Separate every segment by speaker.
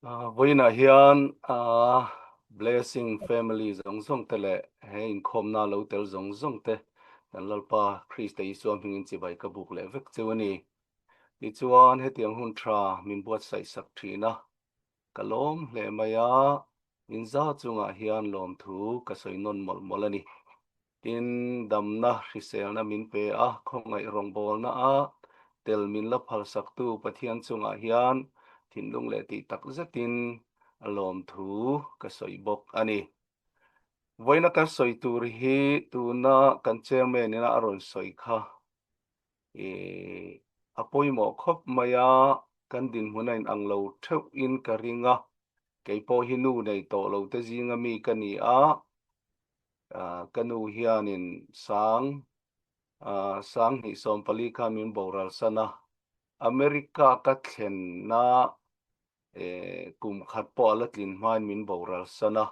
Speaker 1: Vawiinah hian Blessing Family zawng zawng te leh he inkhawmna lo tel zawng zawng te kan Lalpa Krista Isua hmingin chibai ka buk leh vek cheu a ni. Tichuan hetiang hun tha min buatsaih sak thin a, Ka lawm hle mai a, inza chungah hian lawmthu ka sawi nawn mawlh mawlh a ni. Tin, damna hriselna min pe a, khawngaih rawngbawlna a tel min la phalsaktu Pathian chungah hian thinlung leh tih tak zetin a lawmthu ka sawi bawk a ni. Vawiina kan sawi tur hi tuna kan chairman ina a rawn sawi kha A pawimawh khawp mai a, kan dinhmun a inang lo theuhin ka ring a, kei pawh hi nu nei tawh lo te zinga mi ka ni a, ka nu hianin sang 2024 khan min boral san a, America ka thlenna kum khat pawh a la tlin hmain min boral san a,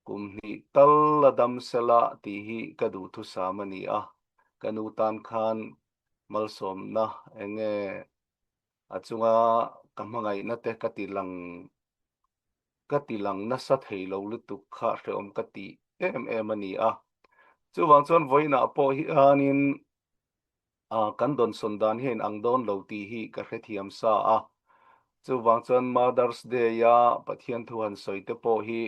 Speaker 1: kum hnih tal la dam sela tih hi ka duhthusam a ni a, ka nu tan khan malsawmna eng nge a chunga ka hmangaihna te ka ti lang ka ti lang nasa thei lo lutuk kha hrehawm ka ti em em a ni a, chuvang chuan vawiinah pawh hianin kan dawnsawn dan hian ang dawn lo tih hi ka hrethiam sa a, chuvang chuan Mother's Day a Pathian thu han sawi te pawh hi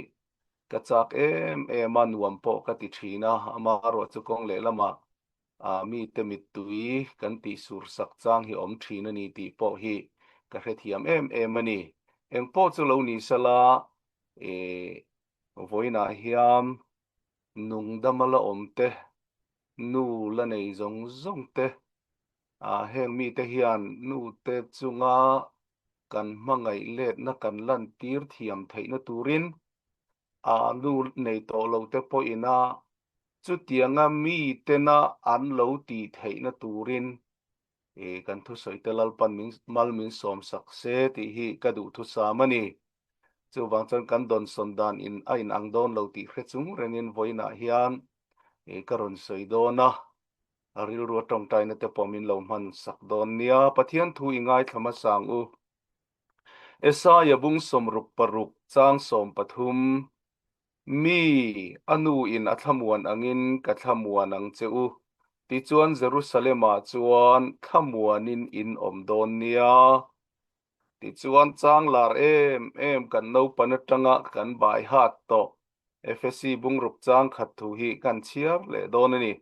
Speaker 1: ka chak em em a, nuam pawh ka ti thin a, amaherawh chu kawng lehlamah mite mittui kan tih sur sak chang hi awm thin a ni tih pawh hi ka hrethiam em em a ni. Engpawh chu lo ni sela vawiinah hian nungdama la awm te, nu la nei zawng zawng te, heng mite hian nute chunga kan hmangaih letna kan lantir thiam theihna turin nu nei tawh lo te pawhin a chutianga mitena an lo tih theihna turin kan thusawi te Lalpan min mal min sawm sak se tih hi ka duhthusam a ni. Chuvang chuan kan dawnsawn dan in a inang dawn lo tih hre chung rengin vawiinah hian ka rawn sawi dawn a, a rilru a tawngtaina te pawh min lo hman sak dawn nia. Pathian thu i ngaithla hmasa ang u. Esaia bung 66 chang 13 Mi, a nu in a thlamuan angin ka thlamuan ang che u, tichuan Jerusalem-ah chuan thlamuanin in awm dawn nia. Tichuan chang lar em em kan naupan atanga kan bai hat tawh Efesi bungruk chang khat thu hi kan chhiar leh dawn a ni.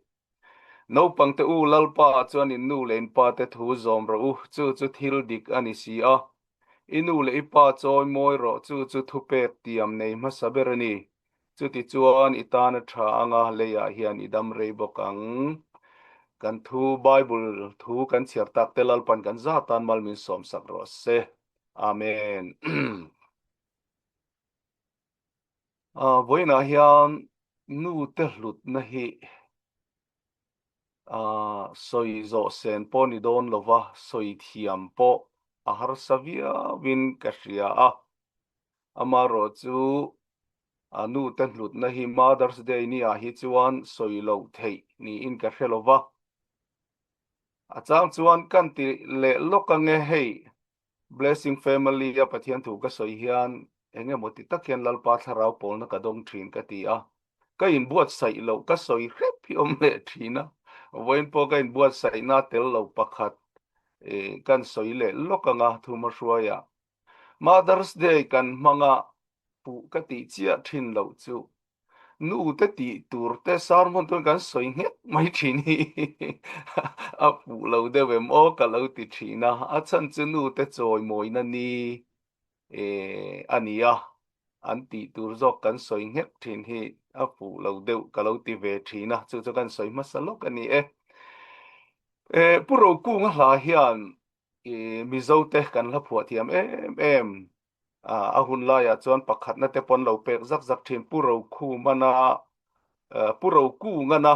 Speaker 1: Naupangte u Lalpa chuan in nu leh in pa te thu zawm rawh u, chu chu thil dik a ni si a. I nu leh i pa chawi mawi rawh, chu chu thupek tiam nei hmasa ber a ni. Chutichuan i tan a tha anga leiah hian i dam rei bawk ang. Kan thu Bible thu kan chhiar tak te Lalpan kan za tan mal min sawm sak rawh se. Amen. Vawiinah hian nu te hlutna hi sawi zawh sen pawh ni dawn lova sawi thiam pawh a harsa viauin ka hria a. Amaherawhchu a nu te hlutna hi Mother's Day ni ah hi chuan sawi loh theih niin ka hre lova. A chang chuan kan ti leh lawk ange hei Blessing Family a Pathian thu ka sawi hian eng emaw ti tak hian Lalpa thlarau pawlna ka dawng thin ka ti a, ka inbuatsaih loh ka sawi hrep hi awm leh thin a, vawiin pawh ka inbuatsaihna tel lo pakhat kan sawi leh lawk anga Thumahruaia Mother's Day kan hmanga puh ka tih chiah thin loh chu nu te tih tur te sermon chuan kan sawi nghet mai thin hi a puh lo deuh em aw ka lo ti thin a, a chhan chu nu te chawimawina ni a ni a, an tih tur zawk kan sawi nghet thin hi a puh lo deuh ka lo ti ve thin a, chu chu kan sawi hmasa lawk a ni e. Pu Rokunga hla hian Mizo te kan hla phuah thiam em em a hun laiah chuan pakhatna te pawn lo pek zak zak thin Pu Rokhumana Pu Rokungana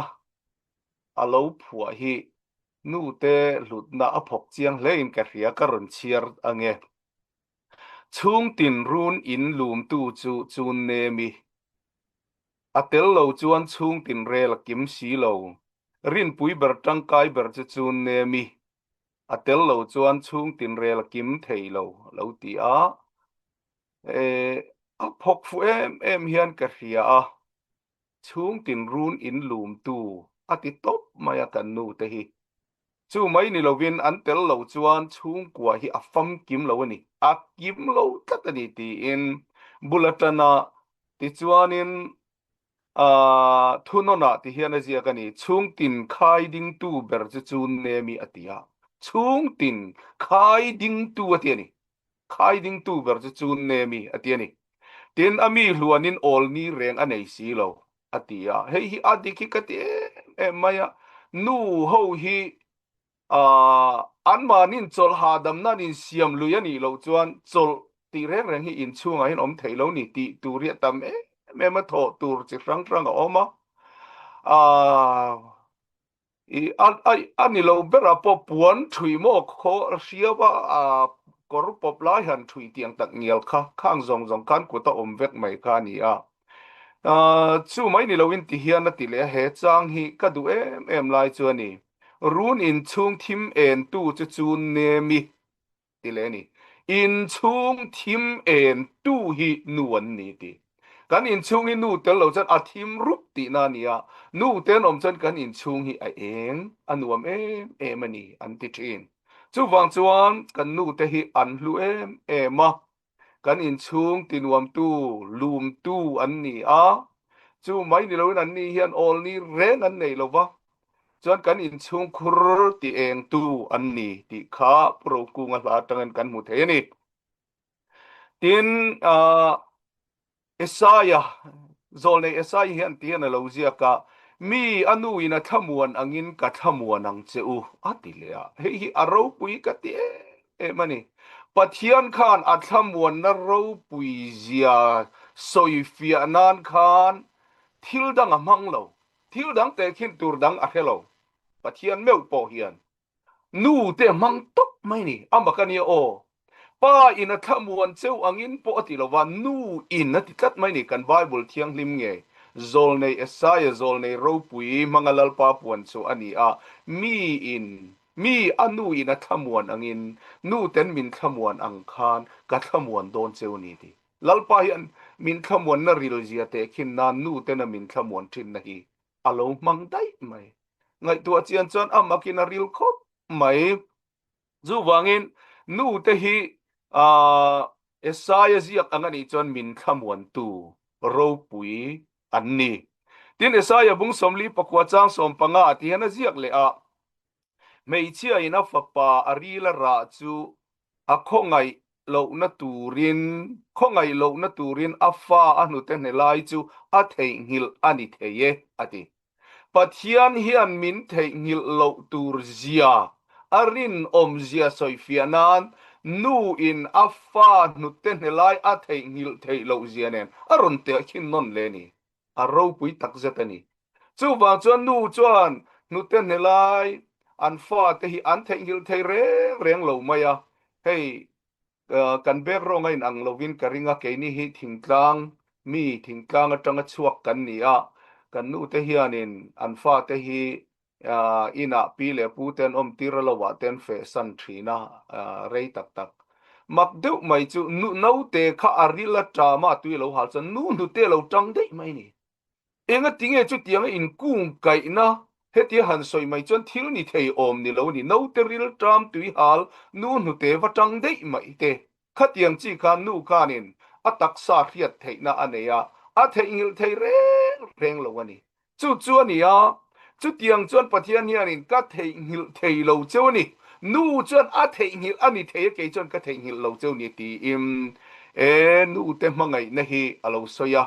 Speaker 1: a lo phuah hi nu te hlutna a phawk chiang hle in ka hria ka rawn chhiar ange. Chhungtin run in lumtu chu chun nemi a tel lo chuan chhungtin rel a kim si lo rinpui ber tangkai ber chu chun nemi. A tel lo chuan chhung tinrel a kim thei lo, a lo ti a. E, a phawk fuh em em hian ka hria a, chhung tinrun in lumtu a ti tawp mai a kan nu te hi. Chu mai ni lovin an tel lo chuan chhungkua hi a famkim lo a ni, a kim lo tlat a ni tiin bul atana tichuanin Thunawnah ti hian a ziak a ni, Chhungtin khai dingtu ber chu chu Nemi a ti a, Chhungtin khai dingtu a ti a ni, khai dingtu ber chu chu Nemi a ti a ni. Tin, a mi hluanin awl ni reng a nei si lo a ti a, hei hi a dik hi ka ti em em mai a, nu ho hi Anmahniin chawlh hahdamna an insiam lui a nih loh chuan chawlh tih reng reng hi inchhungah hian awm thei lo ni tih tur hi a tam em em a, thawh tur chi hrang hrang a awm a. A ni lo berah pawh puan ṭhui maw khaw hriau a, kawr pawp lai han ṭhui tiang tak ngial kha khang zawng zawng khan kut a awm vek mai kha a ni a. Chu mai ni loin ti hian a ti leh a, he chang hi ka duh em em lai chu a ni. Run inchhung thim en tu chu chu Nemi ti leh a ni. Inchhung thim en tu hi nu an ni ti. Kan inchhung hi nu tel lo chuan a thim rup tihna a ni a, nu te an awm chuan kan inchhung hi a eng, a nuam em em a ni an ti thin. Chuvang chuan kan nu te hi an hlu em em a, Kan inchhung tinuamtu, lumtu an ni a, chu mai ni loin anni hian awlni reng an nei lo va, chuan kan inchhung khur ti engtu an ni tih kha Pu Rokunga hla atangin kan hmu thei a ni. Tin, Esaia, Zawlnei Esaia hian ti hian a lo ziak a, Mi a nu in a thlamuan angin ka thlamuan ang che u, a ti leh a. Hei hi a ropui ka ti em em a ni. Pathian khan a thlamuanna ropui zia sawifiah nan khan thil dang a hmang lo, thil dang tehkhin tur dang a hre lo. Pathian meuh pawh hian Nu te hmang tawp mai ni, a mak a nia aw. Pa in a thlamuan cheu angin pawh a ti lo va, nu in a ti tlat mai ni, kan Bible thianghlim nge. Zawlnei Esaia zawlnei ropui hmanga Lalpa puan chu a ni a, mi in, mi a nu in a thlamuan angin, nu ten min thlamuan ang khan ka thlamuan dawn cheu ni ti. Lalpa hian min thlamuanna rilzia tehkhin nan nu ten a min thlamuan thinna hi a lo hmang daih mai. Ngaihtuah chian chuan a makin a ril khawp mai. Chuvangin nu te hi Esaia ziak ang a nih chuan min thlamuantu ropui an ni. Tin, Esaia bung 44 chang 15 ah ti hian a ziak leh a, Hmeichhia in a fapa a ril a rah chu a khawngaih lohna turin khawngaih lohna turin a fa a hnute hne lai chu a theihnghilh a ni thei e, a ti. Pathian hian min theihnghilh loh tur zia, a rinawm zia sawifiah nan nu in a fa hnute hne lai a theihnghilh theih loh zia nen a rawn tehkhin nawn le ni. A ropui tak zet a ni. Chuvang chuan nu chuan hnute hne lai an fate hi an theihnghilh thei reng reng lo mai a, hei kan background a inang lovin ka ring a, keini hi thingtlang mi thingtlang atanga chhuak kan ni a, kan nute hianin an fate hi Inah pi leh pu te an awm tir a lo ah te an feh san thin a, rei tak tak. Mak deuh mai chu nu naute kha a ril a ṭam a, a tui a lo hal chuan nu hnute a lo ṭang daih mai ni. Enga tinge chutianga inkung kaihna hetia han sawi mai chuan thil ni thei awm ni lo ni, naute ril ṭam tui hal nu hnute va ṭang daih mai te. Khatiang chi khan nu khanin a taksa hriat theihna a nei a, a theihnghilh thei reng reng lo a ni. Chu chu a ni a, chutiang chuan Pathian hianin ka theihnghilh thei lo cheu a ni. Nu chuan a theihnghilh a ni thei a, kei chuan ka theihnghilh lo cheu ni tiin e nute hmangaihna hi a lo sawi a.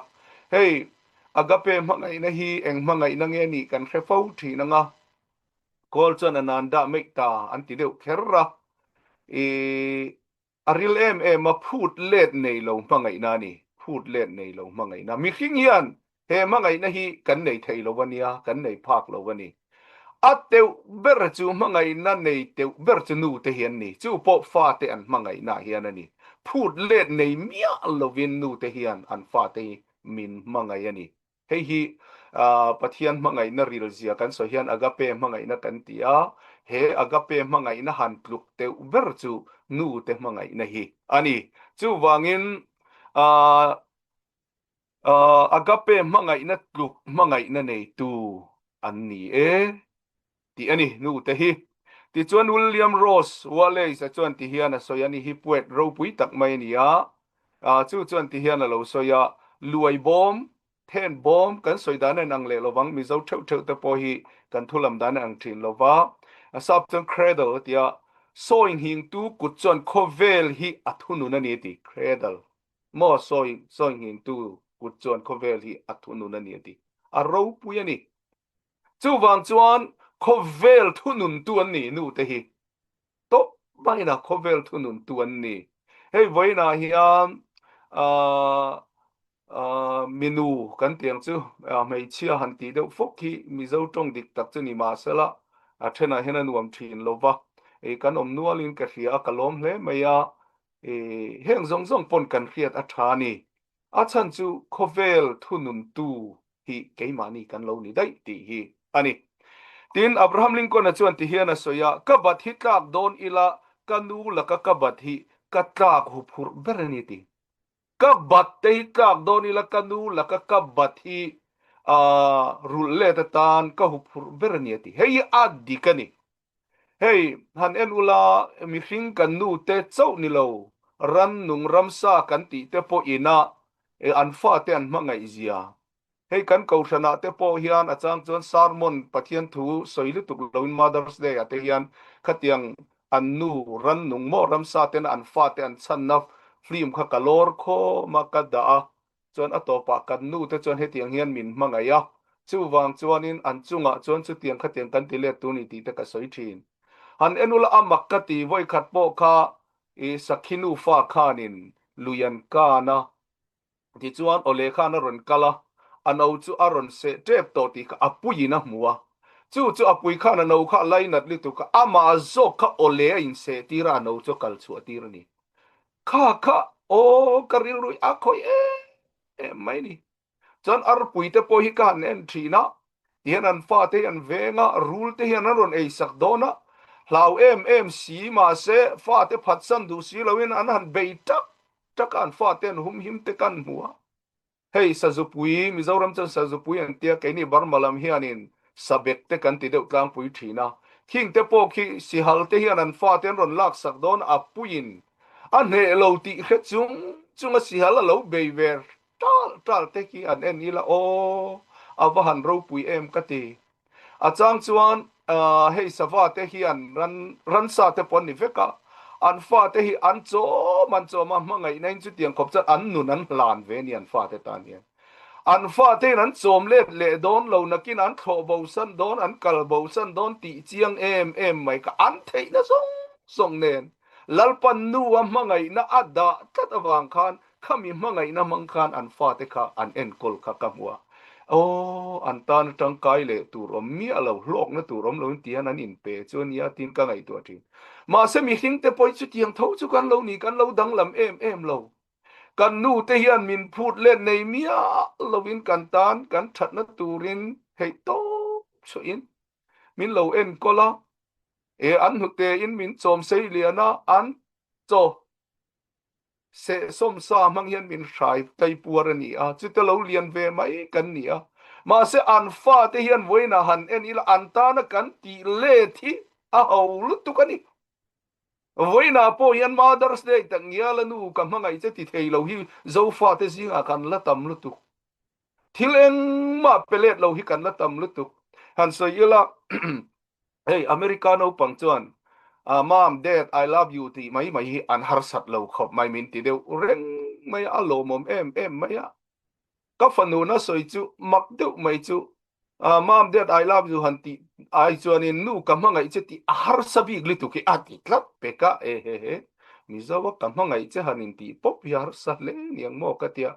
Speaker 1: Hei, Agape hmangaihna hi eng hmangaihna nge nih kan hre fo thin ang a, Kawl chuan a nan dah meih ta an ti deuh kher a. I A ril em em a, phut let nei lo hmangaihna a ni. Phut let nei lo hmangaihna. Mihring hian he hmangaihna hi kan nei thei lo a nia, kan nei phak lo a ni. A teuh ber chu hmangaihna nei teuh ber chu nu te hi an ni. Chu pawh fate an hmangaihna ah hian a ni. Phut let nei miah lovin nu te hian an fate hi min hmangaih a ni. Hei hi. Pathian hmangaihna ril zia kan sawi hian agape hmangaihna kan ti a, he agape hmangaihna han tluk deuh ber chu nu te hmangaihna hi a ni. Chuvangin agape hmangaihna tluk hmangaihna neitu an ni e tih a ni nu te hi. Tichuan William Ross Wallace-a chuan ti hian a sawi a ni hi poet ropui tak mai a ni a, chu chuan ti hian a lo sawi a, Luai bawm, then bawm kan sawi dan a inang leh lovang, Mizo theuh theuh te pawh hi kan thu lam dan a inang thin lova, a sap chuan cradle a ti a, sawi nghingtu kut chuan khawvel hi a thunun a ni a ti, cradle maw sawi sawi nghingtu kut chuan khawvel hi a thunun a ni a ti, a ropui a ni. Chuvang chuan khawvel thununtu an ni nu te hi tawp maina khawvel thununtu an ni. Hei vawiinah hian minu kan tih ang chu hmeichhia han tih deuh fawk hi Mizo tawng dik tak chu ni mahsela a thenah hian a nuam thin lo va, kan awm nualin ka hria a, ka lawm hle mai a, heng zawng zawng pawn kan hriat a tha a ni. A chhan chu khawvel thununtu hi keimahni kan lo ni daih tih hi a ni. Tin, Abraham Lincoln-a chuan ti hian a sawi a, Ka bat hi tlak dawn ila, ka nu laka ka bat hi ka tlak huphurh ber a ni ti. Ka bat te hi tlak dawn ila, ka nu laka ka bat hi rulh let atan ka huphurh ber a ni a ti. Hei hi a dik a ni. Hei, han en ula, mihring kan nu te chauh ni lo, rannung ramsa kan tih te pawh ina an fate an hmangaih zia. Hei kan kohhranah te pawh hian a chang chuan sermon Pathian thu sawi lutuk loin Mother's Day ah te hian khatiang an nu rannung maw ramsa tena an fate an chhanna film kha ka lawr khawm a, ka dah a, Chuan a tawpah kan nu te chuan hetiang hian min hmangaih a, chuvang chuanin an chungah chuan chutiang khatiang kan ti let tur ni tih te ka sawi thin. Han en ula a mak ka ti, vawikhat pawh kha i sakhi nufa khanin lui an kan a, tichuan awle khan a rawn kal a, a no chu a rawn seh tep tawh tih kha a puiin a hmu a, chu chu a pui khan a no kha a lainat lutuk a, amah zawk kha awle a inseh tir a, a no chu a kal chhuah tir a ni. Kha kha aw ka rilru a khawih em em mai ni. Chuan arpui te pawh hi ka han en thin a, tihian an fate hi an veng a, rul te hian an rawn ei sak dawn a, hlau em em si mahse fate phatsan duh si loin an han bei tak tak a, an fate an humhim te kan hmu a. Hei Sazupui, Mizoram chuan Sazupui an tia, keini Burma lam hianin Sabek te kan ti deuh tlangpui thin a. Khing te pawh khi Sihal te hian an fate an rawn laksak dawn a puiin a hneh lo tih hre chung chunga Sihal a lo bei ve tal tal te khi an en ila aw a va han ropui em ka ti. A chang chuan hei sava te hian ran ransa te pawh an ni vek a, an fate hi an chawm an chawm a, hmangaihna in chutiang khawp chuan an nun an hlan ve a ni an fate tan hian. An fate in an chawm let leh dawn lo nakin an thlawh bosan dawn, an kal bosan dawn tih chiang em em mai kha an theihna zawng zawng nen Lalpan nu a hmangaihna a dah tlat avang khan Khami hmangaihna hmang khan an fate kha an enkawl kha ka hmu a, aw an tan tangkai leh tur awm miah lo, hlawkna tur awm loin tihian an inpe chu a nia tiin ka ngaihtuah thin. Mahse mihring te pawh hi chutiang tho chu kan lo ni, kan lo danglam em em lo. Kan nu te hian min phut let nei miah loin kan tan kan thatna turin theih tawp chhuahin min lo enkawl a, e an hnute in min chawm sei lian a, an chaw Sehsawmsa hmang hian min hrai tlai puar a ni a, chute lo lian ve mai kan ni a. Mahse an fate hian vawiinah han en ila an tana kan tih let hi a ho lutuk a ni. Vawiinah pawh hian Mother's Day tak ngiala nu ka hmangaih che ti thei lo hi Zofate zingah kan la tam lutuk. Thil engmah pe let lo hi kan la tam lutuk. Han sawi ila Hei America naupang chuan Mom, Dad, I love you tih mai mai hi an harsat lo khawp mai min ti deuh reng mai a, a lawmawm em em mai a. Ka fanu na sawi chu mak deuh mai chu Mom, Dad, I love you han tih ai chuanin nu ka hmangaih che tih a harsa bik lutuk hi a ti tlat pek a, ehehe Mizo a ka hmangaih che han intih pawp hi a harsa hle niang maw ka tia.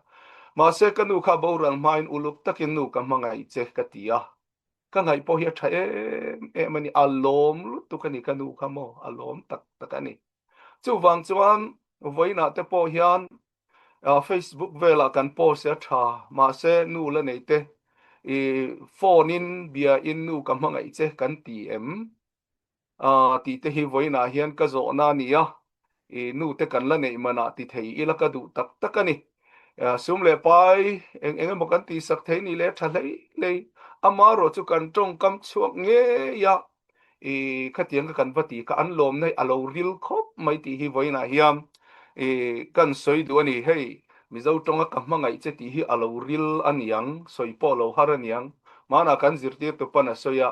Speaker 1: Mahse ka nu kha boral hmain uluk takin nu ka hmangaih che ka ti a. Ka ngaih pawh hi a tha em em a ni, a lawm lutuk a ni ka nu kha maw, a lawm tak tak a ni. Chuvang chuan vawiinah te pawh hian Facebook velah kan post hi a tha, mahse nu la nei te. I phone in bia in nu ka hmangaih che kan ti em? Ah tih te hi vawiinah hian ka zawhna a ni a, i nu te kan la neih manah ti thei ila ka duh tak tak a ni. Sum leh pai eng eng emaw kan tihsak thei ni leh tha hlei hlei, amaherawh chu kan tawngkam chhuak ngei a, i khatiang ka kan va ti kha an lawmna hi a lo ril khawp mai tih hi vawiinah hian i kan sawi duh a ni. Hei Mizo tawnga ka hmangaih che tih hi a lo ril a niang, sawi pawh lo har a niang. Hmanah kan zirtirtu pawn a sawi a,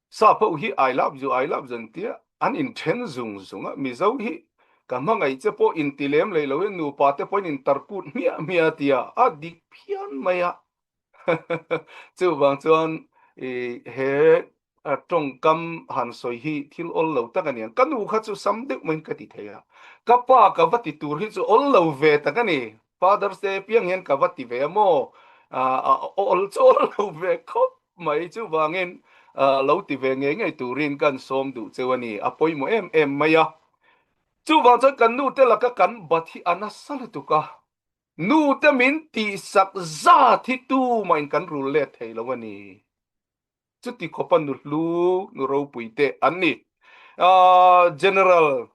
Speaker 1: Sa pawh hi I love you, I love you an tia, an inthen zung zung a, Mizo hi ka hmangaih che pawh inti lem leh lo in nupa te pawhin intarkut hmiah hmiah a tia, a dik phian mai a. Chuvang chuan i he tawngkam han sawi hi thil awl lo tak a ni ang. Ka nu kha chu sam deuh maiin ka ti thei a, ka pa ka va ti tur hi chu awl lo ve tak a ni. Father's Day piang hian ka va ti ve a maw? A awl chu awl lo ve khawp mai. Chuvangin lo ti ve ngei ngei turin kan sawm duh cheu a ni. A pawimawh em em mai a. Chuvang chuan kan nute laka kan bat hi a nasa lutuk a. Nute min tihsak zat hi tumahin kan rul let thei lo a ni. Chuti khawpa nu hlu, nu ropui te an ni. General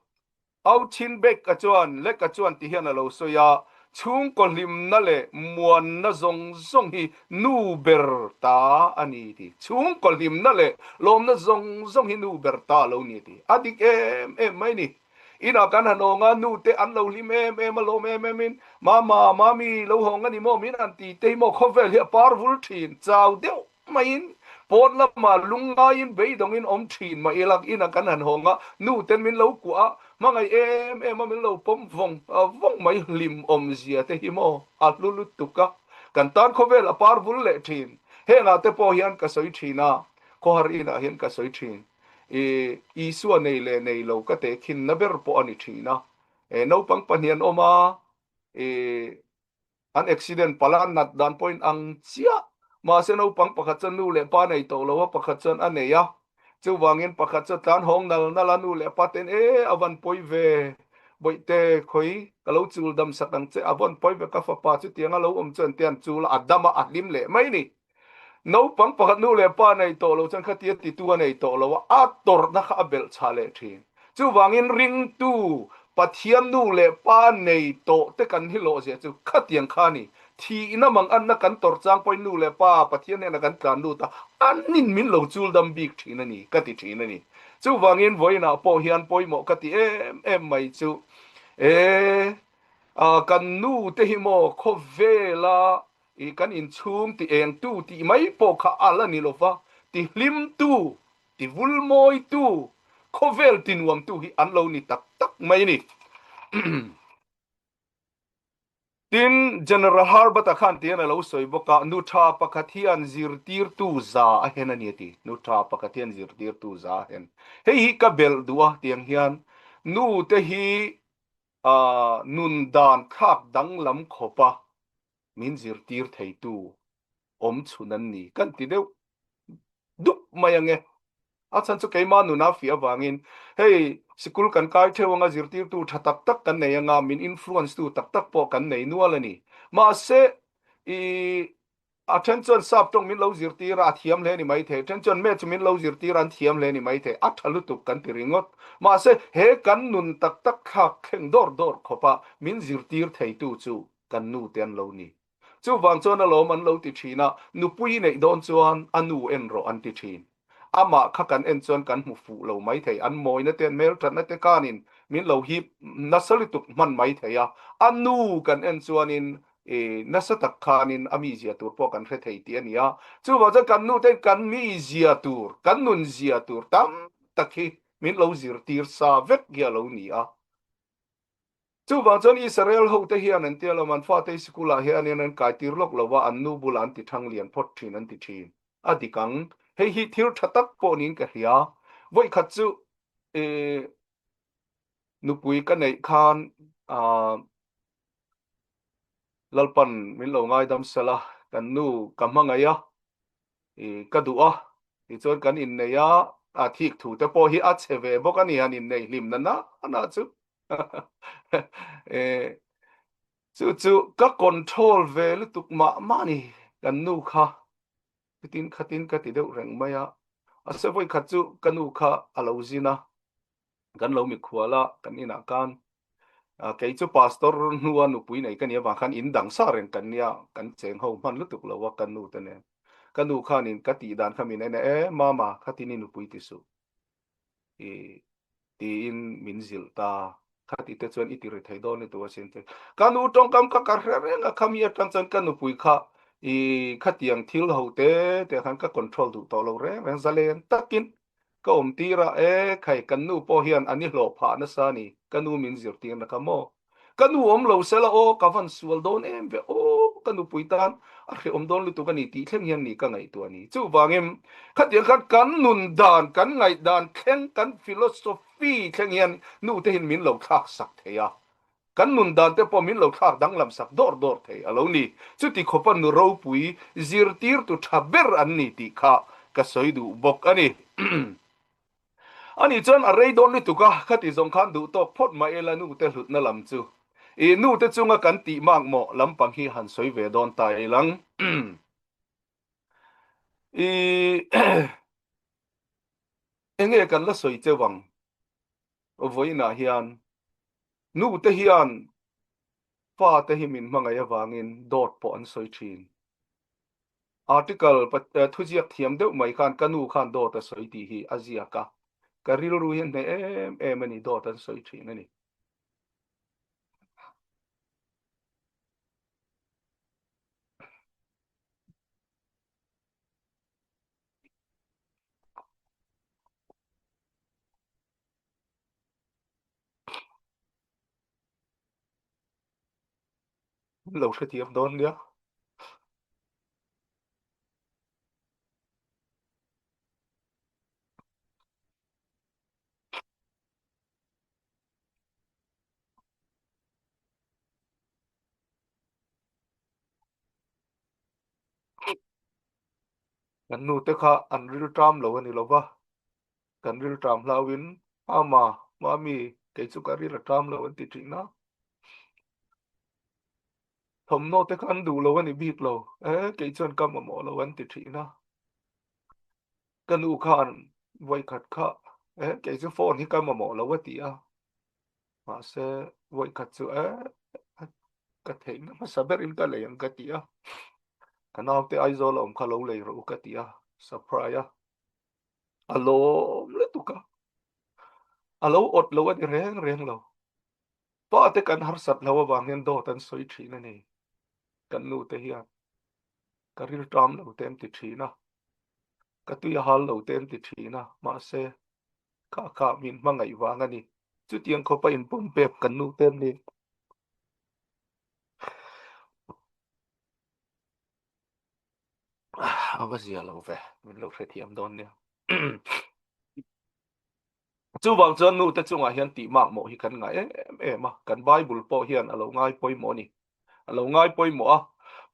Speaker 1: Au Chin Bek a chuan Lek a chuan ti hian a lo sawi a, chhungkaw hlimna leh muanna zawng zawng hi nu ber ta a ni ti. Chhungkaw hlimna leh lawmna zawng zawng hi nu ber ta a lo ni ti. A dik em em mai ni. Inah kan han awng a, nu te an lo hlim em em a, lawm em em in, Mama, Mami, lo hawng a ni maw? Min han ti te hi maw khawvel hi a par vul thin, chau deuh maiin pawn lamah lungngaiin beidawngin awm thin mah ila ina kan han hawng a, nu ten min lo kuah a, hmangaih em em a min lo pawm vawng vawng mai hlim awmzia te hi maw a hlu lutuk a, kan tan khawvel a par vul leh thin. Hengah te pawh hian ka sawi thin a, khawhar inah hian ka sawi thin. I Isua nei leh nei lo ka tehkhinna ber pawh a ni thin a, naupang pahnian awm a, i An accident palh a, nat dan pawhin ang chiah. Mahse naupang pakhat chuan nu leh pa nei tawh lo a, pakhat chuan a nei a. Chuvangin pakhat chu tlan hawng nal nal a, nu leh pa ten e a van pawi ve, bawihte khawi ka lo chul dam sak ang che, a vawn pawi ve ka fapa chutiang a lo awm chuan tian chul a, a dam a, a hlim leh mai ni. Naupang pakhat nu leh pa nei tawh lo chuan khatia titu a nei tawh lo a, a tawrhna kha a belh chhah leh thin. Chuvangin ringtu Pathian nu leh pa nei tawh te kan hi lawhzia chu khatiang kha a ni. Thihna mang anna kan tawrh chang pawhin nu leh pa Pathian hnenah kan tlan lut a, anin min lo chul dam bik thin a ni ka ti thin a ni. Chuvangin vawiinah pawh hian pawimawh ka ti em em mai chu e, kan nu te hi maw khawvela I kan inchhung ti engtu tih mai pawh kha a la ni lo va, ti hlimtu, ti vulmawitu, khawvel ti nuamtu hi an lo ni tak tak mai a ni. Tin, General Harbert-a khan tihian a lo sawi bawk a, Nu tha pakhat hian zirtirtu za a hen a ni a ti. Nu tha pakhat hian zirtirtu za a hen. Hei hi ka belh duh a, tiang hian nu te hi nun dan thlak danglam khawpa min zirtir theitu awm chhun an ni kan ti deuh dup mai ange. A chhan chu keimah nuna fiah avangin hei sikul kan kai theuh anga zirtirtu tha tak tak kan nei anga min influence tu tak tak pawh kan nei nual a ni. Mahse i A then chuan sap tawng min lo zirtir a, a thiam hle ni maithei. A then chuan match min lo zirtir a, an thiam hle ni maithei. A tha lutuk kan ti ringawt. Mahse, he kan nun tak tak thlak thleng dawr dawr khawpa min zirtir theitu chu kan nu te an lo ni. Chuvang chuan alawm an lo ti thin a, nupui neih dawn chuan a nu en rawh an ti thin. Amah kha kan en chuan kan hmu fuh lo mai thei, an mawina te, an hmelthatna te khanin min lo hip nasa lutuk hman mai thei a, a nu kan en chuanin nasa tak khanin a mizia tur pawh kan hre thei tih a ni a. Chuvang chuan kan nu ten kan mizia tur, kan nunzia tur tam tak hi min lo zirtir sa vek hi a lo ni a. Chuvang chuan Israel hote hian an tia lo, an fate sikulah hianin an kaitir lawk lo va, an nu bulah an ti thang lian phawt thin an ti thin. A dik ang. Hei hi thil tha tak pawh niin ka hria. Vawikhat chu nupui ka neih khan Lalpan min lo ngaidam sela, kan nu ka hmangaih a, i ka duh a, tichuan kan innei a, a thik thu te pawh hi a chhe ve bawk a ni, han innei hlim na na na chu. Chu chu ka control ve lutuk mah mah ni kan nu kha chutin khatin ka ti deuh reng mai a. A se vawi khat chu ka nu kha a lo zin a, kan lo mikhual a, kan inah khan kei chu pastor hnua nupui nei ka nih avang khan in dang sa reng kan nia, kan cheng ho hman lutuk lo a ka nu te nen. Ka nu khanin ka tih dan kha min en a, e mama khatin i nupui ti suh. I tiin min zilh ta. Khati te chuan i ti ri thei dawn ni tu asin te. Ka nu tawngkam kha ka hre reng a, khami atang chuan ka nupui kha i khatiang thil ho te te khan ka control duh tawh lo reng reng zalen takin ka awm tir a, e khai kan nu pawh hian an i hlawh phah nasa a ni, ka nu min zirtirna kha maw. Ka nu awm lo sela aw, ka van sual dawn em ve aw, ka nupui tan a hrehawm dawn lutuk a ni tih thleng hian ni ka ngaihtuah a ni. Chuvangin khatiang khan kan nun dan, kan ngaihdan thleng, kan philosophy thleng hian nu te hian min lo thlak sak thei a, kan nun dan te pawh min lo thlak danglam sak dawr dawr thei a lo ni. Chuti khawpa nu ropui zirtirtu tha ber an ni tih kha ka sawi duh bawk a ni. Ani chuan a rei dawn lutuk a, khati zawng khan duh tawk phawt mai ila nu te hlutna lam chu i nu te chunga kan tih mak maw lampang hi han sawi ve dawn ta ilang. I enge kan la sawi cheu ang vawiinah hian nu te hian fa te hi min hmangaih avangin dawt pawh an sawi thin. Article thuziak thiam deuh mai khan ka nu khan dawt a sawi tih hi a ziak a, ka rilru hi a hneh em em a ni, dawt an sawi thin a ni. Lo hrethiam dawn nia. Kan nu te kha an rilṭam lo a ni lo va, kan rilṭam hlauhin Mama, Mami, kei chu ka ril a ṭam lo an ti ṭhin a. Thawmhnaw te kha an duh lo a ni bik lo, e kei chuan ka mamawh lo an ti ṭhin a. Ka nu khan vawikhat kha e kei chu phone hi ka mamawh lo a ti a, mahse vawikhat chu e ka theihna hmasa berin ka lei ang ka ti a, ka naute Aizawl a awm kha lo lei rawh u ka ti a, surprise a, a lawm lutuk a, a lo awt lo a ni reng reng lo. Pa te kan harsat lo avang hian dawt an sawi thin a ni. Kan nu te hian ka rilṭam lo te an ti thin a, ka tui a hal lo te an ti thin a, mahse kha kha min hmangaih vang a ni. Chutiang khawpa inpumpek kan nu te an ni. A va zia lo ve, min lo hrethiam dawn nia. Chuvang chuan nu te chungah hian tih mak mawh hi kan ngai em em a, kan Bible pawh hian a lo ngai pawimawh a ni. A lo ngai pawimawh a,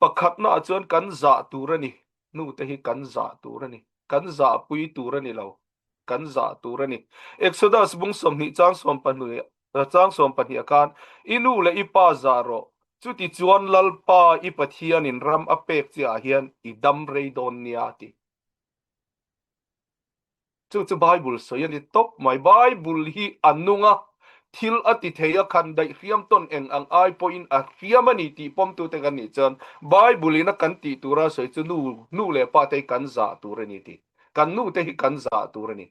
Speaker 1: pakhatna ah chuan kan zah tur a ni, nu te hi kan zah tur a ni, kan zahpui tur a ni lo, kan zah tur a ni. Exodus bung 20 chang 12 chang 12 ah khan i nu leh i pa zah rawh, chuti chuan Lalpa i Pathianin ram a pek che ah hian i dam rei dawn nia a ti. Chu chu Bible sawi a ni tawp mai. Bible hi a nung a, thil a ti thei a, khan daih hriam tawn eng ang ai pawhin a hriam a ni tih pawmtute kan nih chuan Bible in a kan tih tura sawi chu nu nu leh pa te hi kan zah tur a ni tih. Kan nu te hi kan zah tur a ni.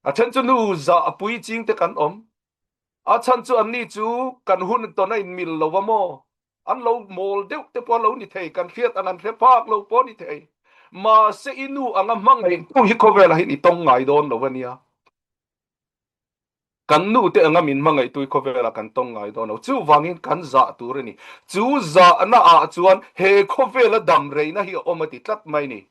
Speaker 1: A then chu nu zah a pui ching te kan awm. A chhan chu anni chu kan hun tawn a inmil lo a maw? An lo mawl deuh te pawh a lo ni thei, kan hriat ang an hre phak lo pawh a ni thei. Mahse i nu anga hmangaihtu hi khawvelah hian i tawng ngai dawn lo a nia. Kan nu te anga min hmangaihtu hi khawvelah kan tawng ngai dawn lo. Chuvangin kan zah tur a ni. Chu zahna ah chuan he khawvela dam reina hi a awm a ti tlat mai ni.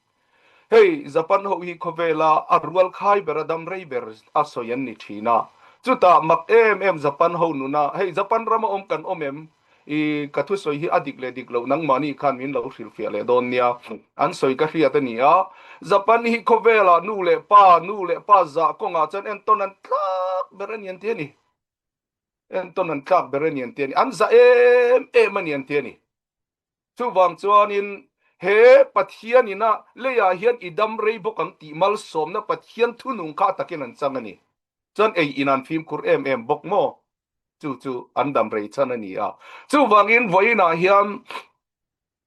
Speaker 1: Hei Japan ho hi khawvela a rual khai ber a dam rei ber a sawi an ni thin a. Chutah mak em em Japan ho nuna hei Japan rama awm kan awm em? I ka thusawi hi a dik leh dik loh nangmahni khan min lo hrilhfiah leh dawn nia. An sawi ka hriat a ni a. Japan hi khawvela nu leh pa nu leh pa zah kawngah chuan entawn an tlak ber a ni an ti a ni. Entawn an tlak ber a ni an ti a ni. An za em em a ni an ti a ni. Chuvang chuanin he Pathian ina leiah hian i dam rei bawk ang tih malsawmna Pathian thunung kha a takin an chang a ni. Chuan ei in an fimkhur em em bawk maw? Chu chu an dam rei chhan a ni a. Chuvangin vawiinah hian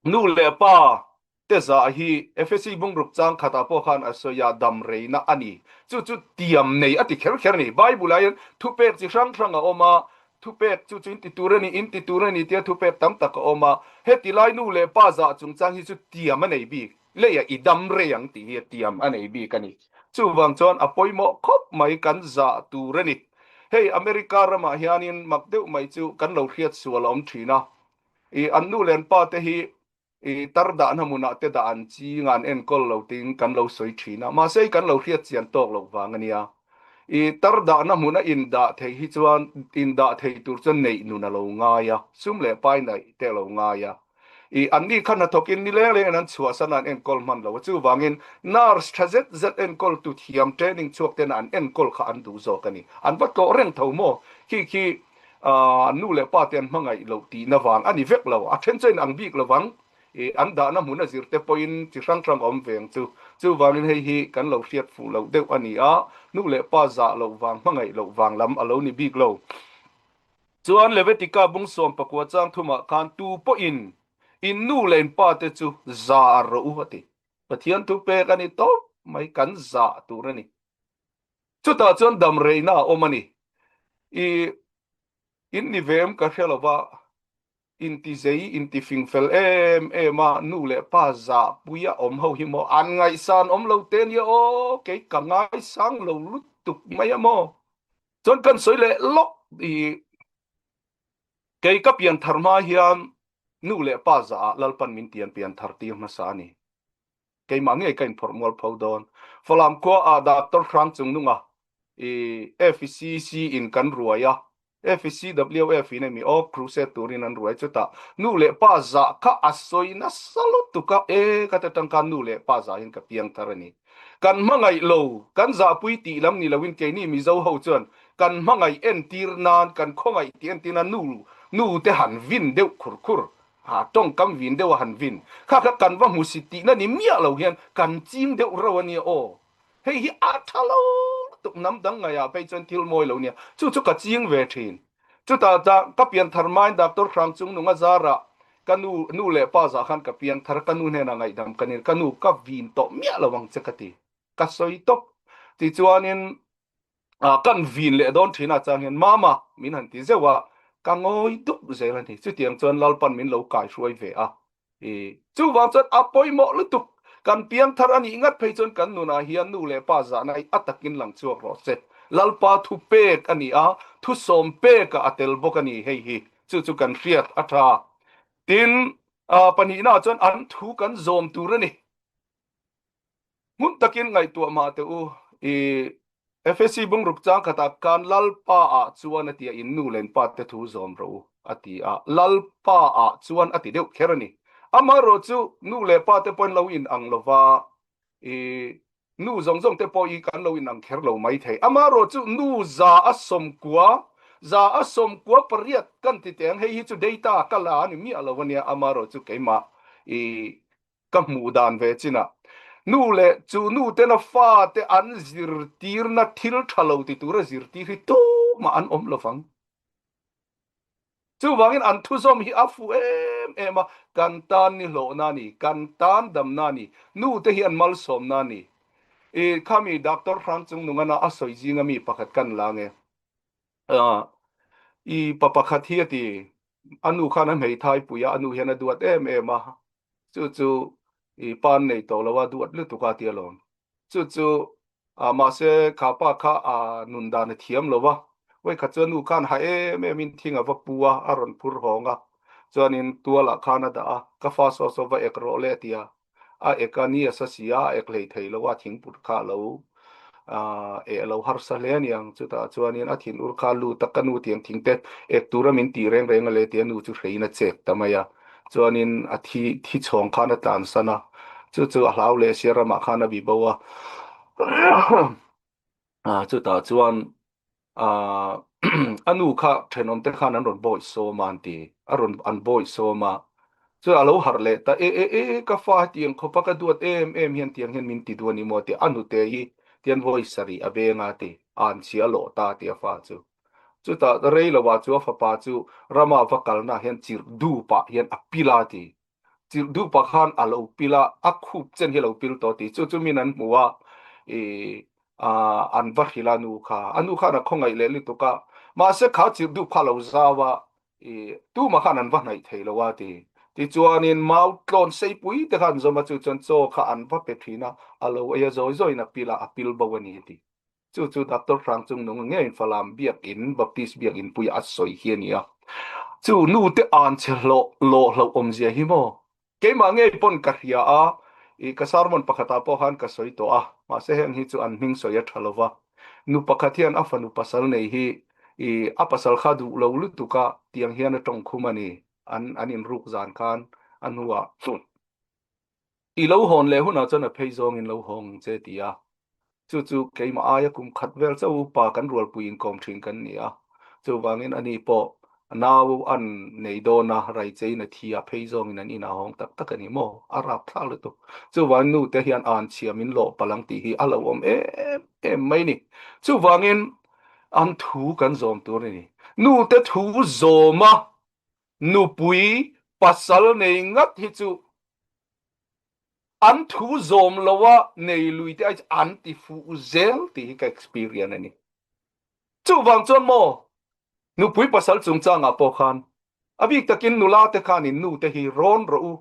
Speaker 1: Nu leh pa te zah hi Efesi bungruk chang khatah pawh khan a sawi a, dam reina a ni. Chu chu tiam nei a ti kher kher a ni. Bible ah hian thupek chi hrang hrang a awm a, thupek chu chu in ti tur a ni, in ti tur a ni tia thupek tam tak a awm a. Heti lai nu leh pa zah chungchang hi chu tiam a nei bik. Leiah i dam rei ang tih hi tiam a nei bik a ni. Chuvang chuan a pawimawh khawp mai kan zah tur a ni. Hei America ramah hianin mak deuh mai chu kan lo hriat sual a awm thin a. I an nu leh an pa te hi i tar dahna hmunah te dah an ching a, an enkawl lo tiin kan lo sawi thin a, mahse i kan lo hriat chian tawk loh vang a nia. I tar dahna hmuna indah theih hi chuan indah thei tur chuan neih nun a lo ngai a, sum leh pai naih te a lo ngai a. I anni kha hnathawkin ni leng lengin an chhuahsan a, an enkawl hman lo a, chuvangin nurse tha zet zet enkawltu thiam training chhuak tena an enkawl kha an duh zawk a ni. An va tlawh reng tho maw? Khi khi An nu leh pa te an hmangaih loh tihna vang a ni vek lo. A then chuan ang bik lovang. I an dahna hmun a zir te pawhin chi hrang hrang a awm ve ang chu. Chuvangin hei hi kan lo hriat fuh loh deuh a ni a, nu leh pa zah loh vang, hmangaih loh vang lam a lo ni bik lo. Chuan Levitika bung 19 chang thumah khan tu pawhin in nu leh in pa te chu zah rawh u a ti. Pathian thu pek a ni tawp mai, kan zah tur a ni. Chutah chuan dam reina a awm a ni. I in ni ve em ka hre lo va, intizei, intifingfel em em a nu leh pa zahpui a awm ho hi maw an ngaihsan awm lo te nia aw, kei ka ngaisang lo lutuk mai a maw. Chuan kan sawi leh lawk i kei ka pian thar hma hian nu leh pa zah ah Lalpan min tian pian thar tir hmasa a ni. Keimah ngei ka inphawrh mual pho dawn. Falam khua ah Doctor Hrang Chungnunga i FCC in kan ruai a, FCWF in emi aw crusade turin an ruai chutah nu leh pa zah kha a sawi nasa lutuk a, e ka ti tangka nu leh pa zah hian ka piang thar a ni. Kan hmangaih lo, kan zahpui tih lam ni loin keini Mizo ho chuan kan hmangaih entir nan, kan khawngaih tih entir nan nu nu te han vin deuh khur khur Ha tawngkam vin deuh a han vin. Kha kha kan va hmu si tihna ni miah lo hian kan ching deuh reuh a nia aw. Hei hi a tha lo lutuk hnam dang ngaihah phei chuan thil mawi lo nia. Chu chu ka ching ve thin. Chutah ta ka pian thar hmain Doctor Hrang Chungnung a zarah ka nu nu leh pa zah khan ka pian thar ka nu hnenah ngaihdam ka nil ka nu ka vin tawh miah lo ang che ka ti. Ka sawi tawp. Tichuanin kan vin leh dawn thin a chang hian mama min han ti zeuh a ka ngawi dup zel a ni chutiang chuan Lalpan min lo kai hruai ve a i chuvang chuan a pawimawh lutuk kan piang thar a nih ngat phei chuan kan nunah hian nu leh pa zahna hi a takin lang chhuak rawh se Lalpa thu pek a ni a thu sawm pek ah a tel bawk a ni hei hi chu chu kan hriat a tha tin pahnihna chuan an thu kan zawm tur a ni. Hmun takin ngaihtuah mah teh u, i FSC bungruk chang khatah khan Lalpa ah chuan a ti a, in nu leh in pa te thu zawm rawh u a ti a, Lalpa ah chuan a ti deuh kher a ni. Amaherawh chu nu leh pa te pawhin lo in ang lova, i nu zawng zawng te pawh i kan lo in ang kher lo mai thei. Amaherawh chu nu 190, 198 kan ti teh ang, hei hi chu data ka la a ni miah lo a nia, amaherawh chu keimah i Ka hmuh dan ve chinah nu leh chu nu tena fate an zirtirna thil tha lo ti tura zirtir hi tumah an awm lovang. Chuvangin an thuzawm hi a fuh em em a, kan tan ni hlawhna a ni, kan tan damna a ni, nu te hi an malsawmna a ni. I khami Doctor Hrang Chungnungana a sawi zinga mi pakhat kan la nge. I pa pakhat hi a ti, a nu khan a hmeithai pui a, a nu hian a duat em em a, chu chu i pa an nei tawh lo a, duat lutuk a ti alawm. Chu chu mahse kha pa kha a nun dan a thiam lo a, vawikhat chu a nu khan ha em em in thing a va pu a, a rawn phur hawng a, chuanin tualah khan a dah a, ka fa saw saw va ek rawh le a ti a. A ek a ni a sa si a, a ek hlei thei lo a, thingput kha a lo eh a lo harsa hle a niang. Chutah chuanin a thin ur kha a lut a, ka nu tiang thing te ek tura min tih reng reng a le tia nu chu hreiin a chek ta mai a. Chuanin a thi thi chhawng khan a tlansan a, chu chu a hlau leh sia ramah khan a bi bo a. Chutah chuan. A nu kha thenawm te khan an rawn bawih sawm a an ti. A rawn an bawih sawm a. Chuan a lo harh leh ta, E e e, ka fa hetiang khawpa ka duat em em hian tiang hian min ti duh a ni maw tih a nute hi tian vawi sarih a veng a ti. A an chhia lawh ta a ti a fa chu. Chutah rei lovah chu a fapa chu rama va kalnaah hian chirh dupah hian a pil a ti. Chirh dupah khan a lo pil a, a khup chen hi a lo pil tawh a ti. Chu chu min an hmu a, ih an va hrilh a nu kha. A nu khan a khawngaih leh lutuk a, mahse kha chirh dup kha a lo zau a, ih tumah khan an va hnaih thei lo a ti. Tichuanin mau tlawn seipui te kha an zawm a, chu chuan chaw kha an va pe thin a, a lo ei a zawi zawiin a pil a, a pil bo a ni a ti. Chu chu Doctor Hrang Chung Nung ngeiin Falam Biakinn, Baptist Biakinn puia a sawi hi a ni a. Chu nu te an che hlawh lawh hlauh awmzia hi maw? Keimah ngei pawn ka hria a, i ka sermon pakhatah pawh khan ka sawi tawh a, mahse heng hi chu an hming sawi a tha lo va. Nu pakhat hian a fanu pasal nei hi i a pasal kha duh lo lutuk a, tiang hian a tawngkhum a ni. An an inruk zan khan a hnuah I lo hawn leh hunah chuan a phei zawngin lo hawng ang che ti a. Chu chu keimah aia kum khat vel chauh upa kan rualpui inkawm thin kan ni a. Chuvangin ani pawh nau an nei dawn a, raichein a thi a, phei zawngin an inah hawng tak tak a ni maw? A rap thlak lutuk. Chuvangin nute hian an chhia min lawh palh ang tih hi a lo awm em em mai ni. Chuvangin an thu kan zawm tur a ni. Nute thu zawma nupui pasal nei ngat hi chu an thu zawm loa nei lui te ai chu an ti fuh zel tih hi ka experience a ni. Chuvang chuan maw nupui pasal chungchangah pawh khan a bik takin nula te khanin nu te hi rawn rawh u.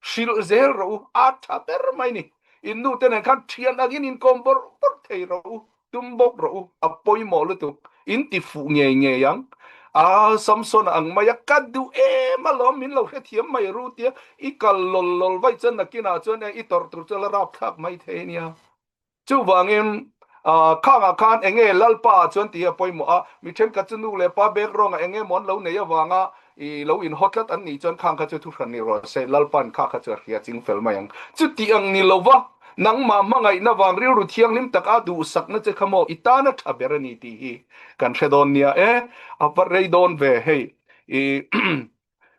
Speaker 1: Hrilh zel rawh u, a tha ber mai ni. In nu te nen khan thian angin inkawm bawrh bawrh thei rawh u, tum bawk rawh u, a pawimawh lutuk, in ti fuh ngei ngei ang. A Samson ang mai a, ka duh em alawm, min lo hrethiam mai ru tia i kal lawl lawl vaih chuan nakinah chuan e i tawrh tur chu a la rapthlak mai thei a nia. Chuvangin, khangah khan eng nge Lalpa ah chuan tih hi a pawimawh a, mi thenkhat chu nu leh pa background ah eng nge maw an lo nei avanga i lo inhaw tlat an nih chuan khang kha chu thuhran ni rawh se, Lalpa'n kha kha chu a hria ching fel mai ang. Chuti ang ni lova, nangmah hmangaihna vang rilru thianghlim tak a duhsakna che kha maw i tan a tha ber a ni tih hi kan hre dawn nia e, a va rei dawn ve hei i.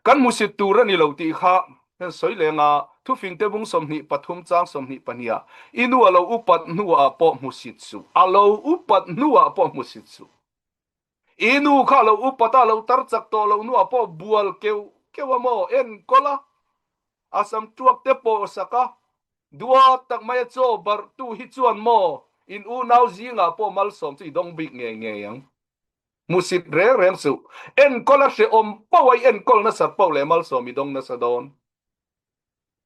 Speaker 1: Kan hmusit tur a ni lo tih kha kan sawi leng a, thufingte bung 23 chang 22 ah, I nu a lo upat hnuah pawh hmusit suh, a lo upat hnuah pawh hmusit suh. I nu kha a lo upat a, a lo tar chak tawh loh hnuah pawh bual keuh keuh a maw, enkawl a, a sam tuak te pawh sak a, duat tak mai a chaw barhtu hi chuan maw in unau zingah pawh malsawm chu i dawng bik ngei ngei ang. Hmusit reng reng suh. Enkawl a hrehawm poh a, i enkawl nasat poh leh malsawm i dawng nasa dawn.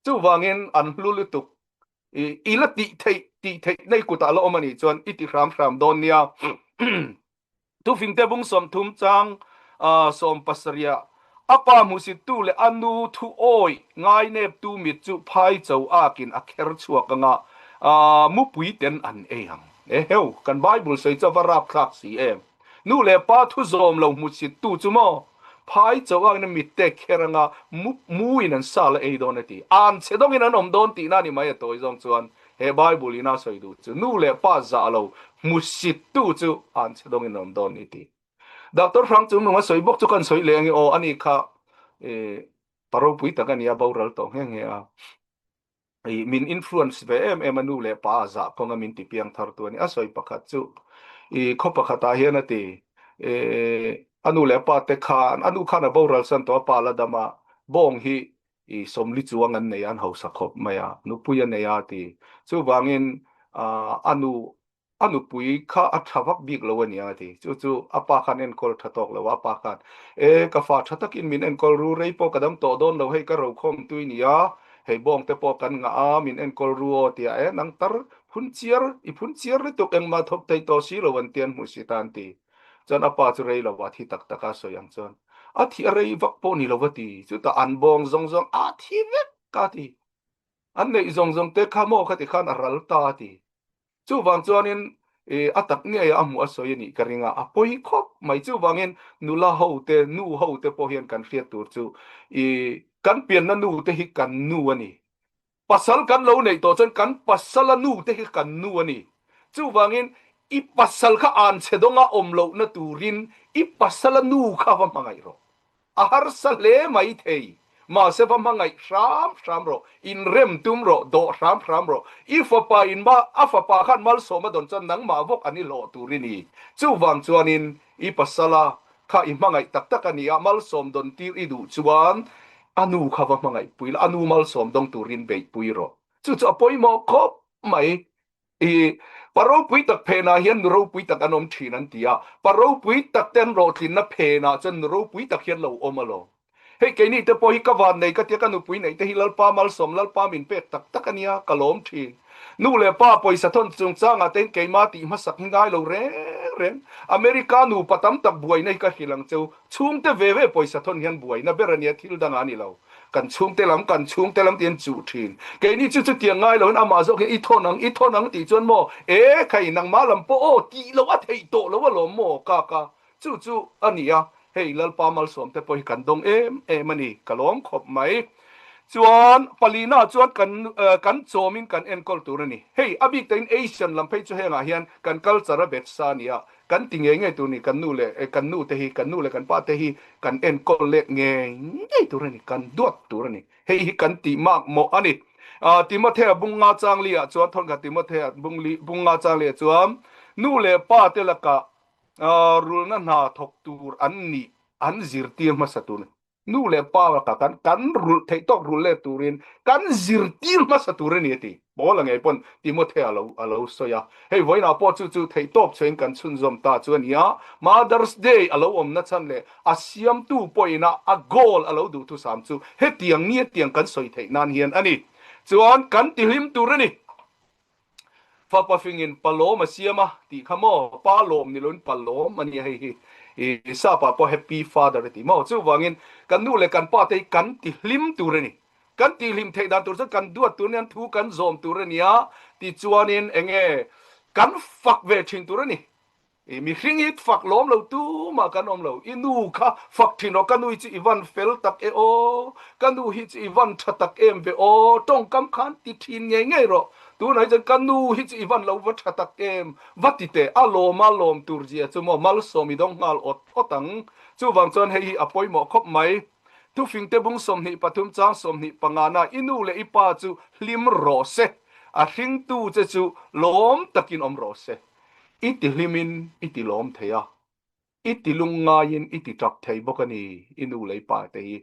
Speaker 1: Chuvangin an hlu lutuk. I i la tih theih tih theih na i kutah la awm a nih chuan i ti hram hram dawn nia. Thufingte bung 30 chang 70 a pa hmuhsittu leh a nu thu awih ngaineptu mit chu phai cho akin a kher chhuak anga mupui ten an ei ang. Eheu, kan Bible sawi chu a va rapthlak si em? Nu leh pa thu zawm lo hmuhsittu chu maw? Phai cho angin a mitte kher anga mu muin an sa la ei dawn a ti. An chhe dawngin an awm dawn tihna a ni mai a tawi zawng chuan he Bible in a sawi duh chu nu leh pa zah lo hmuhsittu chu an chhe dawngin an awm dawn ni ti. Doctor Hrang Chung Nung a sawi bawk chu kan sawi leh ange aw ani kha pa ropui tak a ni a boral tawh nghe nghe a. I min influence ve em em a nu leh pa a zah kawnga min ti piang thar tu a ni. A sawi pakhat chu i khaw pakhatah hian a ti i a nu leh pa te khan a nu khan a boral san tawh a pa la dam a bawng hi i sawmli chuang an nei a an hausa khawp mai a nupui a nei a ti. Chuvangin a nu A nupui kha a tha vak bik lo a nia a ti. Chu chu a pa khan enkawl tha tawk lo a, a pa khan, E, ka fa tha takin min enkawl ru, rei pawh ka dam tawh dawn lo, hei ka rokhawm tui nia, hei bawng te pawh kan ngah a, min enkawl ru aw tia, e, nang tar phun chiar, i phun chiar lutuk engmah thawk thei tawh si lo an ti an hmuh si ta an ti. Chuan a pa chu rei lo a thi tak tak a sawi ang chuan, a thi a rei vak pawh ni lo a ti, chutah an bawng zawng zawng a thi vek a ti. An neih zawng zawng te kha maw khati khan a ral ta a ti. Chuvang chuanin a tak ngei a hmuh a sawi a nih ka ring a, a pawi khawp mai. Chuvangin nula ho te, nu ho te pawh hian kan hriat tur chu i kan pianna nu te hi kan nu a ni. Pasal kan lo neih tawh chuan kan pasala nu te hi kan nu a ni. Chuvangin. I pasal kha an chhe dawnga awm lohna turin i pasala nu kha va hmangaih rawh. A harsa hle mai thei, mahse va hmangaih hram hram rawh, inrem tum rawh, dawh hram hram rawh. I fapa in ma a fapa khan malsawm a dawn chuan nangmah vawk an i hlawh tur i ni. Chuvang chuanin i pasala kha i hmangaih tak tak a ni a, malsawm dawn tir i duh chuan a nu kha va hmangaih pui la, a nu malsawm dawng turin beihpui rawh. Chu chu a pawimawh khawp mai. I pa ropui tak phenah hian nu ropui tak an awm thin an ti a, pa ropui tak te an rawhtlinna phenah chuan nu ropui tak hian lo awm alawm. Hei keini te pawh hi ka van nei ka tia ka nupui neih te hi Lalpa malsawm Lalpa min pek tak tak a nia ka lawm thin. Nu leh pa pawisa thawn chungchangah te hian keimah tih hmasak hi ngai lo reng reng. America nupa tam tak buaina hi ka hrilh ang cheu. Chhungte ve ve pawisa thawn hian buaina ber a nia thil dangah a ni lo. Kan chhungte lam, kan chhungte lam tiin chuh thin. Keini chu chutiang ngai loin amah zawk hian i thawn ang, i thawn ang tih chuan maw, e khai nangmah lam pawh aw tih loh a theih tawh lo alawm maw ka ka chu chu a ni a, hei Lalpa malsawm te pawh hi kan dawng em em a ni, ka lawm khawp mai. Chuan palina chuan kan kan chawmin kan enkawl tur a ni. Hei a bik takin Asian lam phei chu hengah hian kan culture a bet sa a ni a, Kan ti ngei ngei tur ni, kan nu leh kan nu te hi, kan nu leh kan pa te hi kan enkawl leh ngei ngei tur a ni, kan duat tur a ni. Hei hi kan tih mak mawh a ni. Timothea bung nga chang li ah chuan, thawnkhat Timothea bung li bung nga chang li ah chuan nu leh pa te lakah rulna hna thawk tur an nih an zirtir hmasa tur a ni. Nu leh pa lakah kan kan rulh theih tawk rulh let turin kan zirtir hmasa tur a ni a ti. Paula ngei pawn Timothea a lo a lo sawi a. Hei vawiinah pawh chu chu theih tawp chhuahin kan chhunzawm ta chu a ni a. Mother's Day a lo awmna chhan leh a siamtu pawhin a a goal a lo duhthusam chu hetiang ni hetiang kan sawi theih nan hian a ni. Chuan kan tihlim tur a ni. Fapa fingin palawm a siam a tih kha maw? Pa lawm ni loin palawm a nia hei hi. I sapa pawh happy father a ti maw? Chuvangin kan nu leh kan pa te hi kan ti hlim tur a ni. Kan tih hlim theih dan tur chuan kan duat tur a nia, thu kan zawm tur a nia tichuanin enge kan fak ve thin tur a ni. I mihring hi fak lawm lo tumah kan awm lo. I nu kha fak thin rawh, ka nu hi chu i van fel tak e aw, ka nu hi chu i van tha tak em ve aw, tawngkam khan ti thin ngei ngei rawh. Tunah hi chuan ka nu hi chu i van lo va tha tak em, va ti teh, a lawm a lawm tur zia chu maw malsawm i dawng nghal awt awt ang. Chuvang chuan hei hi a pawimawh khawp mai. Thufingte bung 23 chang 25 na i nu leh i pa chu hlim rawh se, a hringtu che chu lawm takin awm rawh se. I ti hlimin i ti lawm thei a, i ti lungngaiin i ti tap thei bawk a ni, i nu lei pa te hi.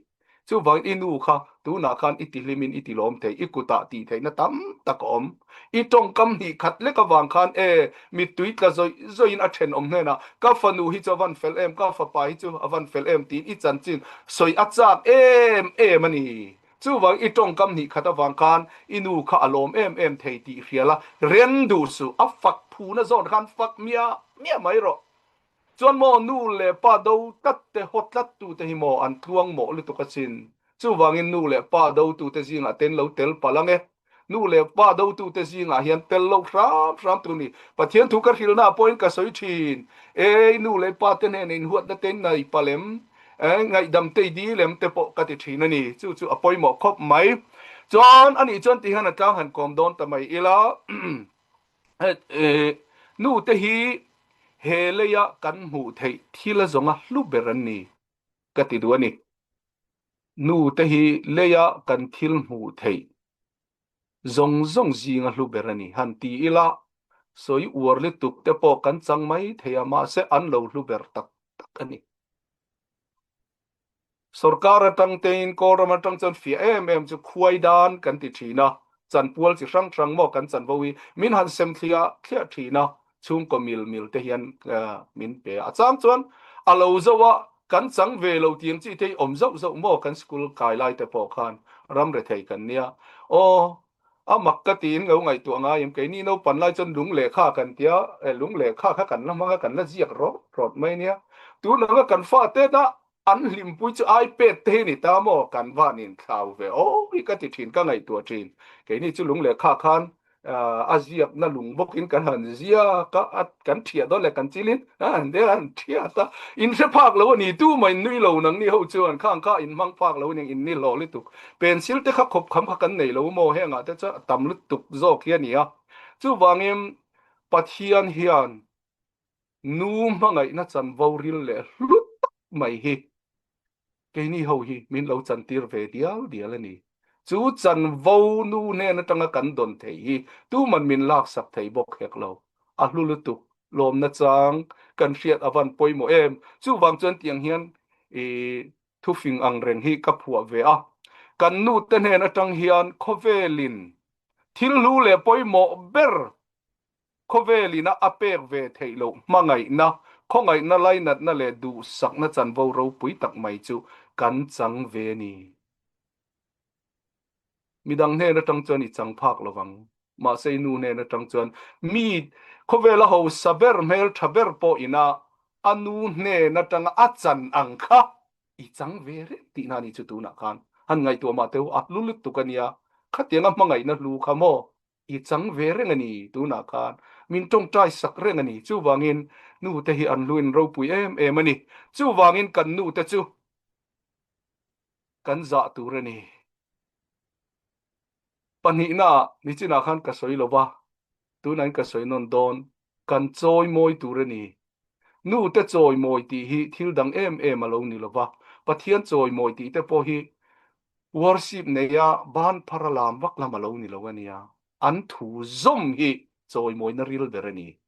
Speaker 1: Chuvangin i nu kha tunah khan i ti hlimin i ti lawm thei, i kutah tih theihna tam tak a awm. I tawngkam hnih khat lek avang khan e, mittui tla zawih zawihin a thenawm hnenah, Ka fanu hi chu a van fel em, ka fapa hi chu a van fel em tiin i chanchin sawi a chak em em a ni. Chuvang i tawngkam hnih khat avang khan i nu kha a lawm em em thei tih hria la, ren duh suh, a fak phuna zawn khan fak miah miah mai rawh. Chuan maw nu leh pa do tlat te haw tlat tu te hi maw an tluang mawh lutuk asin. Chuvangin nu leh pa do tu te zingah ten lo tel palh ang e. Nu leh pa dotute zingah hian tel loh hram hram tur ni. Pathian thu ka hrilhnaah pawhin ka sawi thin. E, nu leh pa te hnenah inhuatna te nei palh em? E, ngaihdam te i dil em te pawh ka ti thin a ni. Chu chu a pawimawh khawp mai. Chuan anih chuan ti hian a tlang han kawm dawn ta mai ila. E, nu te hi he leia kan hmuh theih thil a zawnga hlu ber an ni ka ti duh a ni. Nu te hi leia kan thil hmuh theih zawng zawng zinga hlu ber a ni. Han ti ila, sawi uar lutuk te pawh kan chang mai thei a, mahse an lo hlu ber tak tak a ni. Sorkar atang tein Kawlram atang chuan fiah em em chu khuai dan kan ti thin a, chanpual chi hrang hrang maw kan chanvo hi min han sem thliah thliah thin a, chhungkaw mil mil te hian min pe a. A chang chuan a lo zo a, kan chang ve lo tih ang chi te hi awm zauh zauh maw kan school kai lai te pawh khan ram rethei kan nia. Aw, a mak ka tiin lo ngaihtuah ngai em, keini naupan lai chuan lung lehkha kan tia, lung lehkha kha kan la hmang a, kan la ziak rawt rawt mai nia. Tun anga kan fate dah an hlimpui chu iPad te hi ni ta maw, kan van inthlau ve aw hi ka ti thin, ka ngaihtuah thin. Keini chu lung lehkha khan a ziakna lung bawkin kan han ziak a, kan thiah dawn leh kan chilin an han thiat a, in hre phak lo a ni, tu mah in nui lo nang ni ho chuan khang kha in hmang phak lo a ni, in ni hlawh lutuk. Pencil te kha khawp kham kha kan nei lo maw, hengah te chuan a tam lutuk zawk hi a ni a. Chuvangin Pathian hian. Nu hmangaihna chanvo ril leh hlu tak mai hi keini ho hi min lo chantir ve dial dial a ni. Chu chanvo nu hnen atanga kan dawn theih hi tuman min laksak thei bawk hek lo. A hlu lutuk, lawmna chang kan hriat a van pawimawh em. Chuvang chuan tiang hian i thufing ang reng hi ka phuah ve a. Kan nute hnen atang hian khawvelin thil hlu leh pawimawh ber Khawvel ina a pek ve theih loh hmangaihna, khawngaihna lainatna leh duhsakna chanvo ropui tak mai chu kan chang ve a ni. Midang hnen atang chuan i chang phak lo vang. Mahse i nu hnen atang chuan mi khawvela hausa ber, hmeltha ber pawh ina a nu hnen atanga a chan ang kha i chang ve reng tihna a ni chu tunah khan han ngaihtuah mah teu a hlu lutuk a nia. Khatianga hmangaihna hlu kha maw I chang ve reng a ni, tunah khan min tawngtai sak reng a ni. Chuvangin nute hi an hluin ropui em em a ni. Chuvangin kan nute chu kan zah tur a ni. Pahnihnaah nichinah khan ka sawi lo va, tunah in ka sawi nawn dawn, kan chawimawi tur a ni. Nute chawimawi tih hi thil dang em em a lo ni lo va, Pathian chawimawi tih te pawh hi Worship neia ban phar a lam vak lam a lo ni lo a nia. An thu zawm hi chawimawina ril ber a ni.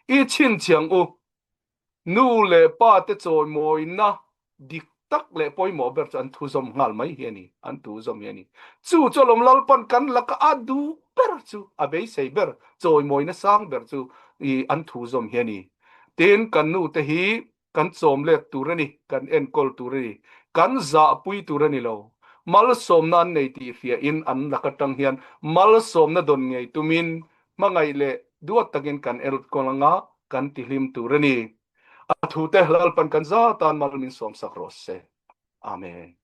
Speaker 1: I chhinchhiang u, nu leh pa te chawimawina dik tak leh pawimawh ber chu an thu zawm nghal mai hi a ni, an thu zawm hi a ni. Chu chu alawm Lalpan kan laka a duh ber chu, a beisei ber, chawimawina sang ber chu i an thu zawm hi a ni. Tin, kan nu te hi Kan chawm let tur a ni, kan enkawl tur a ni, kan zahpui tur a ni lo. Malsawmna an nei tih hriain an lak atang hian malsawmna dawn ngei tumin hmangaih leh duat takin kan enkawl anga kan tihlim tur a ni. A thute Lalpan kan za tan mal min sawmsak rawh se. Amen.